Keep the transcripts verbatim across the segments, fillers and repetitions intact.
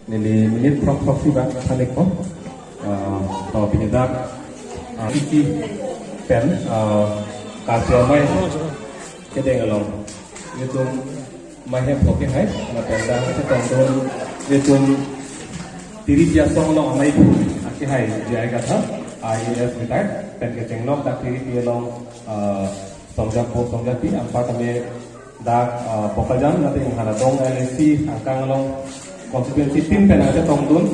Neli minute throk throksi bak than-ikpo. Ah, to pini dak, ah, isi pen, ah, karcho amei kedeng along ilitum maihem pho kehai, lapen dak chetongdun ilitum Tiripi asong along ameiphu akehai J I Kathar, I A S retired, pen kechenglok dak Tiripi along, ah, Songjapo Songjapi, anparta me dak, ah, Bokajan, mate Inghan Adong L A C angkang along constituency tin pen nangchetongdun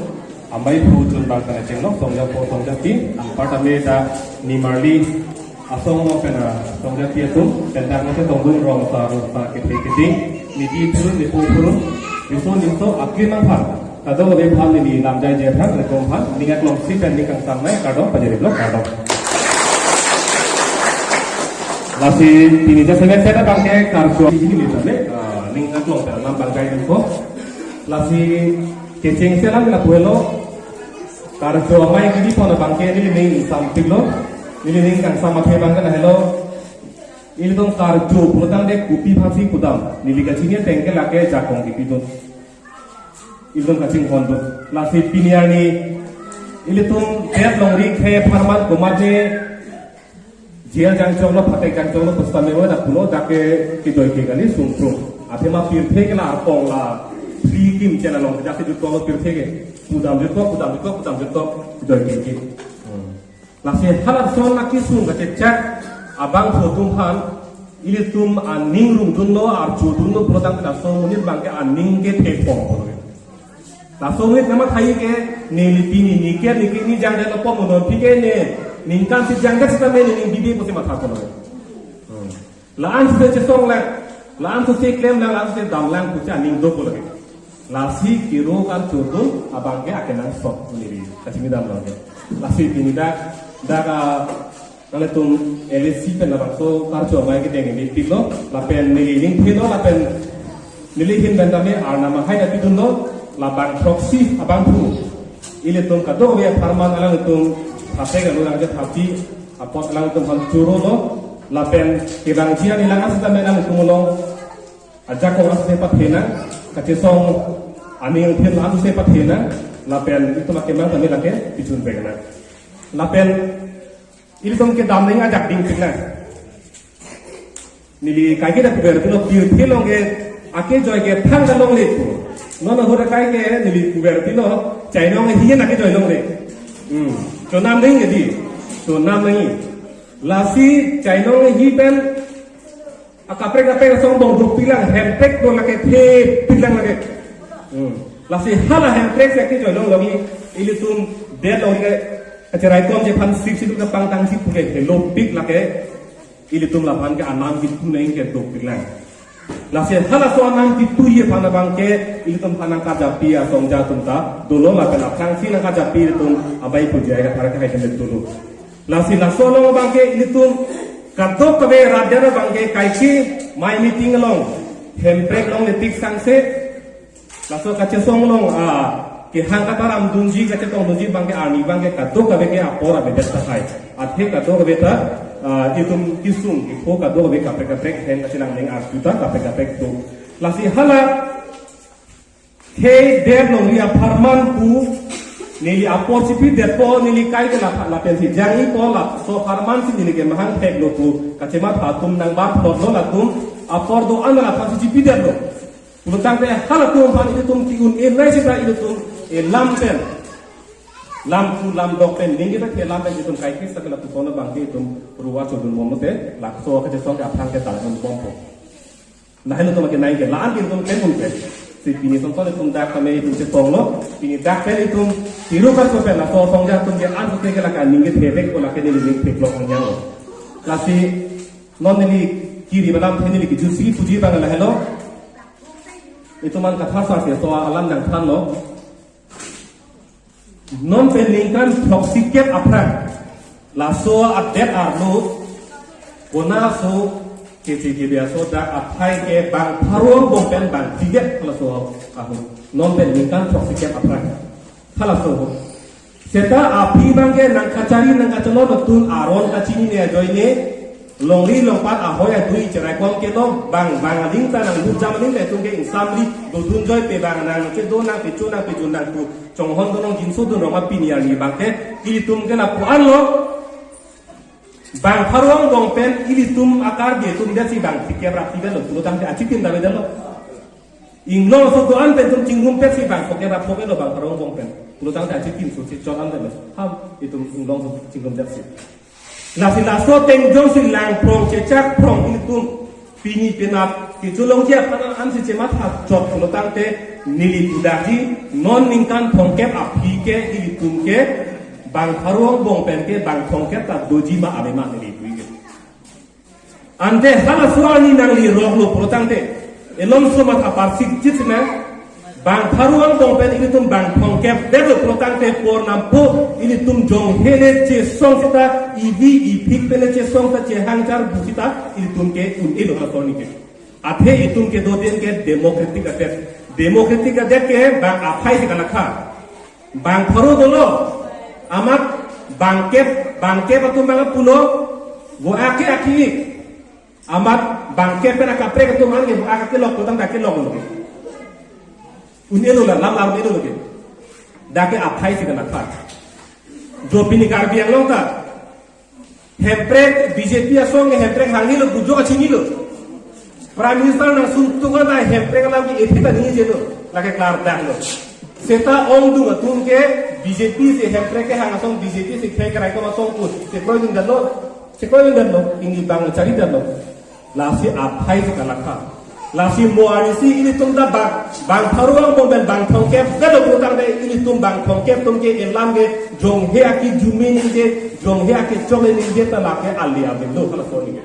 ameiphu chunbang pen kechenglok Songjapo Songjapi, anparta me dak nimarli asong along pen, ah, Songjapi atum, pen dak nangchetongdun rong sar, rong sar, kethe kethe, niti thurun, nipu thurun, riso nimso, aklin nangphan, kadokave aphan neli lamjaije aphan, rekom aphan, ning aklongsi pen ning kangsam nai, kardom, pajirip lo, kardom. Lasi pini jasemet seta abangke karcho hini tame, ah, ning aklong pen alam bang kai ko. Lasi kechengsi alam lapu helo. Karcho amei kidi pon abangke neli ning sampik lo. Neli ning kangsam athe abangke lahelo. Ilitum karcho pulotangte kopi aphansi kedam. Neli kachini ateng ke lake jakong kipidun. Ilitum kachinghondun. Lasi pini arni ilitum det longri khei apharman komatne jail jangchoklo, phatek jangchoklo, pusitame dak pulo, dak ke kedoike kali sungkrung. Athema pirthe ke la arpong la free kim chena long, dak ke jutko pirthe ke. Kedam jutko, kedam jutko, kedam jutko, kedoike ke. Hmm. Lasi halason akesung kachechak abangphu atum aphan ilitum aning rungdunlo, archodunlo pulotangte laso amonit abangke aning ke thepong pulo. Laso amonit nangmathai ke neli pini nike nike ni jangdetlo pu mo non aphi ke ne ningkan si jangdet sitame ne ning bibi pusi matha pulo. Hmm. La-an suse chesonglang, la-an suse klemlang, la-an suse damlang pusi aning do pulo. Lasi kiro karchodun abangke akenangsot neli kachini damlo ke. Lasi pini dak, dak, ah, nanglitum L A C pen labangso karcho amei kedeng neli piklo, lapen neli ning phelo, lapen neli ahin pen tame arnam ahai ta pidunlo, labang throksi abangphu ilitum kadokave apharman alanglitum phatek alu langje thapji apot alanglitum aphan chorolo, lapen kevangji ani lang asitame alanglitum along ajakong asuse pathenang, kachesong aning angthin asuse pathenang, lapen itum akemang tame lake pichun penang. Lapen ilitum kedam ning ajak dingpiknang. Neli kaike dak kuber pilo pirthe along ke akejoi ke thangta longle pu. Non ahut kaike neli kuber pilo chainong ahi na kejoi longle. Hmm. Chonam ning ke di. Chonam ning. Lasi chainong ahi pen akaprek kaprek asong bong duk pilang, hemprek do lake thepiklang lake. Hmm. Lasi hala hemprek si akejoi long longi ilitum det longi ke kacheraikom je aphan sik sik ke pangtang sik puke helopik lake ilitum laphan ke anam kitu neng ke dopiklang. Lasi halaso anam kituji aphan abangke ilitum aphan nangkarjapi asongja atum ta dolo lapen aphrangsi nangkarjapi ilitum abai puji ai kathar ke hai temet dolo. Lasi laso along abangke ilitum kadokave rat arat abangke kaike mei meeting along hemprek longle tik sangse laso kachesong along, ah, kehang kataram dunji kachetong dunji abangke arni abangke kadokave ke apor avedet tahai. Athe kadokave ta, ah, itum kesung kepho kadokave kaprek kaprek hem kachelang ning arju ta kaprek kaprek do. Lasi hala khei det longri apharman pu neli apor chipidetpo, neli kaike la, lapensi jangjipo, laso apharman si neli kemahang theklo pu kachematha atum nangbar thotlo, latum apor do-an la aphansi chipidetlo. Pulotangte halatum aphan ilitum ki-un-e nai seta ilitum elam pen, lamthu lamdok pen, ning kita ke lam pen ilitum kaikis ta ke lapu kono abangke itum ruwa chodun bomlote, laso kachesong ke aphrang ke tangdun bompo. Lahelo atum ke nai ke la-an ke itum pen un pen. Si pini songkol itum dak kami itum chetonglo, pini dak pen itum tiru kaso pen laso asongja atum ke an sute ke lake aning ke thepek ko lake neli ning theklong angyanglo. Lasi non neli kiri balam the neli kijutsi puji abang lahelo. Itum an kathar sar si so alam nangthanlo. Non pen ningkan throksi kep aphrang laso adet arlo kona so keche kebe aso dak aphai ke bang pharo angbong pen bang tiget laso ahut. Non pen ningkan throksi kep aphrang. Halaso ahut. Seta aphi abangke nangkachari nangkacholon atum aron kachinine ajoine Longri longpat ahoi adui cherai kom ke lo, bang bang aling ta nang lujam aling ta itum ke ingsamri dodun joipe bang nang chedo nang pecho nang pejun nang pu chonghon do nang jinso do nang ma pini arni bang ke ilitum ke lapu-an lo. Bang pharo angbong pen ilitum akar di itum desi bang phikep rap tiga lo pulo tangte achitin dame dalo. Inglong so do-an pen itum chingrum pet si bang phokep rap phokep lo bang pharo angbong pen pulo tangte achitin so si chot an dame lo. Ham itum inglong so chingrum pet si. Lasi laso tengjong si lang prong chechak prong ilitum pini penap kecholongji aphan an si chematha chot pulo tangte neli pudakji non ningkan phongkep aphi ke ilitum ke bang pharo angbong pen ke bang phongkep ta doji ma ave ma neli pu ke. Ante halaso arni nangli rok lo pulo tangte elom so matha parsik chit sina bang pharo angbong pen ilitum bang phongkep det lo pulo tangte por nampo ilitum jonghe le chesong seta ivi iphik pen le chesong ta chehangchar bu seta ilitum ke un-e lo halaso arni ke. Athe itum kedo den ke democratic adet. Democratic adet ke bang aphai si kalakha. Bang pharo dolo. Amat bangkep, bangkep atum bang pulo. Vo ake aki. Amat bangkep pen akaprek atum an ke vo ake lok pulo tangte ake lok lo ke. Un-e lo la, lam lam un-e lo ke. Dak ke aphai si kalakha. Jo pini Karbi Anglong ta. Hemprek B J P asong ke Hemprek hangni lo bujok achinilo. Prime Minister nang sungtung ta Hemprek alam ke ephi ta ningje lo. Lake klardak lo. Seta ongdung atum ke B J P si Hemprek kehang asong B J P si khei kerai kom asong pu. Sekroi dun dan lo. Sekroi dun dan lo. Ini bang chari dan lo. Lasi aphai si kalakha. Lasi mo arni si ilitum ta bang, bang pharo angbong pen bang phongkep, gado putang de ilitum bang phongkep atum ke elam ke jonghe aki jume ningje, jonghe aki chokle ningje ta lake ali abin do halaso arni ke.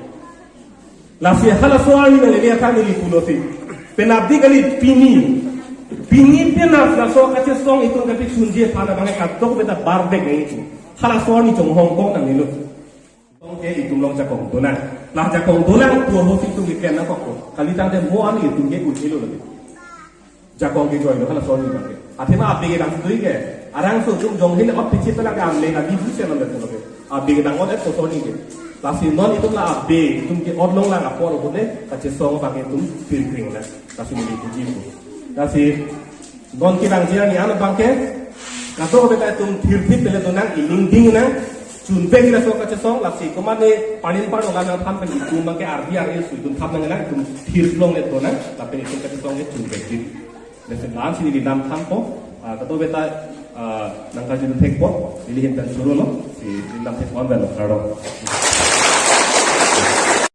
Lasi halaso arni nang ili akan ili pulo si. Penap di kali pini. Pini penap laso kachesong itum kapi chunje aphan abang katok beta barbek nang itum. Halaso arni chonghong kok nangnelo. Tong ke itum along jakong dolang. La jakong dolang pu ahut itum ke kena kok. Kali tangte mo arni itum ke un-e lo lagi. Jakong ke joi lo halaso arni bang ke. Athema abe ke bang sudui ke. Arang so itum jonghe le ot pichit la ke amle ka di bu se lam betul ke. Abe ke bang ot et koso arni ke. Lasi non itum la abe itum ke ot long lang apor ahut le kachesong bang itum pirkring la. Lasi neli puji pu. Lasi non kevangji arni an bang ke, kadokave ta itum thirthip pele donang, ining ding nang, chunbek ila so kachesong, lasi komatne panin parlo la nangthan pen itum bang ke ardi ardi su itum thap nang nang, itum thir longle donang, lapen itum kachesong ke chunbek ding. Lasi la-an si neli lam thanpo, ah, kadokave ta, ah, nangkarju thekpo, neli hem pen choro lo, si neli lam thekpo an dan lo, kardom.